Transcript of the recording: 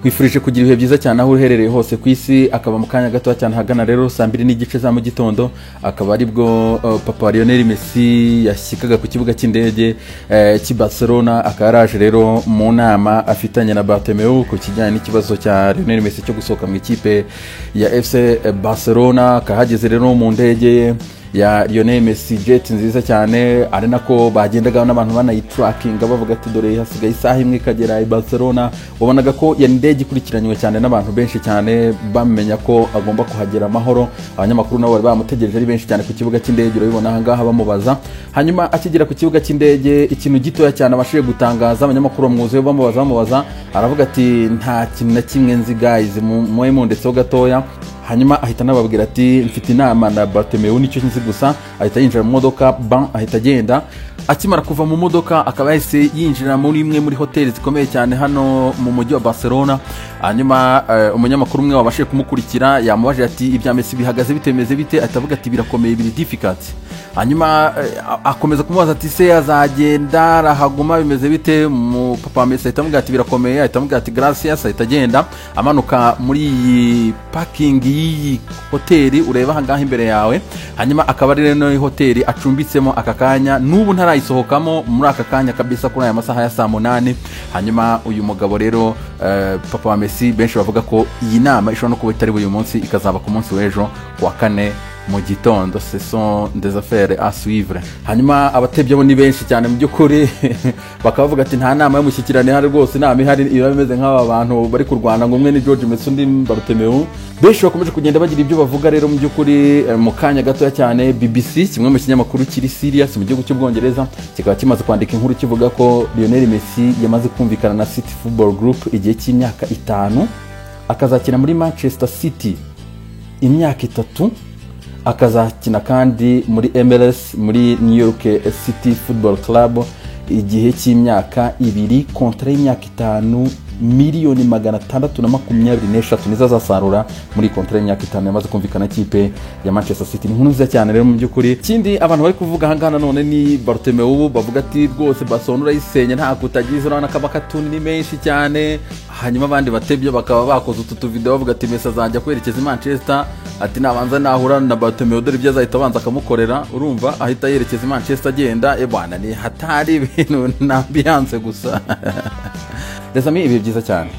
Nkwifurije kugira ibihe byiza cyane aho uherereye hose ku isi. Akaba mu kanya gato cyane, hagana rero saa 2:30 za mu gitondo, akaba aribwo papa wa Lionel Messi yashyikaga ku kibuga cy'indege cy'i Barcelona. Akaba yaraje rero mu nama afitanye na Bartomeu ku kijyanye n'ikibazo cya Lionel Messi cyo gusohoka mu ikipe ya FC Barcelona. Akaba ahageze rero mu ndege ye ya Lionel Messi jet nziza cyane, ari nako bagendaga n'abantu banayitarakinga, bavuga ati: "Dore hasigaye isaha imwe ikagera i Barcelona." Wabonaga ko yari indege ikurikiranywe cyane n'abantu benshi cyane, bamenya ko agomba kuhagera amahoro. Abanyamakuru nabo bari bamutegereje ari benshi cyane ku kibuga cy'indege, urabibona ahangaha bamubaza. Hanyuma akigera ku kibuga cy'indege, ikintu gitoya cyane abashije gutangaza, abanyamakuru bamwuzuye bamubaza bamubaza, aravuga ati: "Nta kintu na kimwe nzi guys, mube mundetseho gatoya." Hanyuma ahita anababwira ati: "Mfite inama na Bartomeu, nicyo nzi gusa." Ahita yinjira mu modoka, ban ahita agenda. Akimara kuva mu modoka, akaba yahise yinjira muri imwe muri hoteli zikomeye cyane hano mu mujyi wa Barcelona. Hanyuma umunyamakuru umwe wabashije kumukurikira yamubajije ati: "Ibya Messi bihagaze bite, bimeze bite?" Ahita avuga ati: "Birakomeye, biri difficult." Hanyuma akomeza kumubaza ati: "Se azagenda, arahaguma, bimeze bite?" Mu papa wa Messi ahita amubwira ati: "Birakomeye." Ahita amubwira ati: "Gracias." Ahita agenda amanuka muri iyi parking y'iyi hoteli ureba ahangaha imbere yawe. Hanyuma akaba ari rero hoteli acumbitsemo aka kanya, n'ubu ntarayisohokamo muri aka kanya kabisa, kuri aya masaha ya saa 8. Hanyuma uyu mugabo rero, papa wa Messi, benshi bavuga ko iyi nama ishobora no kuba itari uyu munsi, ikazaba ku munsi w'ejo ku wa kane mu gitondo. Ce sont des affaires à suivre. Hanyuma abatebya bo ni benshi cyane mu by'ukuri, bakaba bavuga ati: "Nta nama y'umushyikirano ihari rwose. Inama ihari iba imeze nk'aba bantu bari kurwana, ngo umwe ni George Messi, undi Bartomeu." Benshi bakomeje kugenda bagira ibyo bavuga rero mu by'ukuri. Mu kanya gatoya cyane, BBC, kimwe mu kinyamakuru kiri serious mu gihugu cy'Ubwongereza, kikaba kimaze kwandika inkuru kivuga ko Lionel Messi yamaze kumvikana na City Football Group igihe cy'imyaka 5, akazakina muri Manchester City imyaka 3, akazakina kandi muri MLS, muri New York City Football Club, igihe cy'imyaka 2. Kontara y'imyaka 5, miliyoni 623 nizo azasarura muri kontara y'imyaka 5 yamaze kumvikana ikipe ya Manchester City. Ni inkuru nziza cyane rero mu by'ukuri. Ikindi abantu bari kuvuga ahangaha nanone ni Bartomeu, bavuga ati: "Rwose Barcelona urayisenya, ntabwo utagize." Urabona ko amakatuni ni menshi cyane. Hanyuma abandi batebye bakaba bakoze utu tuvideo bavuga ati: "Messi azajya kwerekeza i Manchester," ati: "Nabanza nahura na Bartomeu, dore ibyo azahita abanza akamukorera." Urumva ahita yerekeza i Manchester agenda. Bwana, ni hatari, ibintu na ambiance gusa. Les amis, ibihe byiza cyane.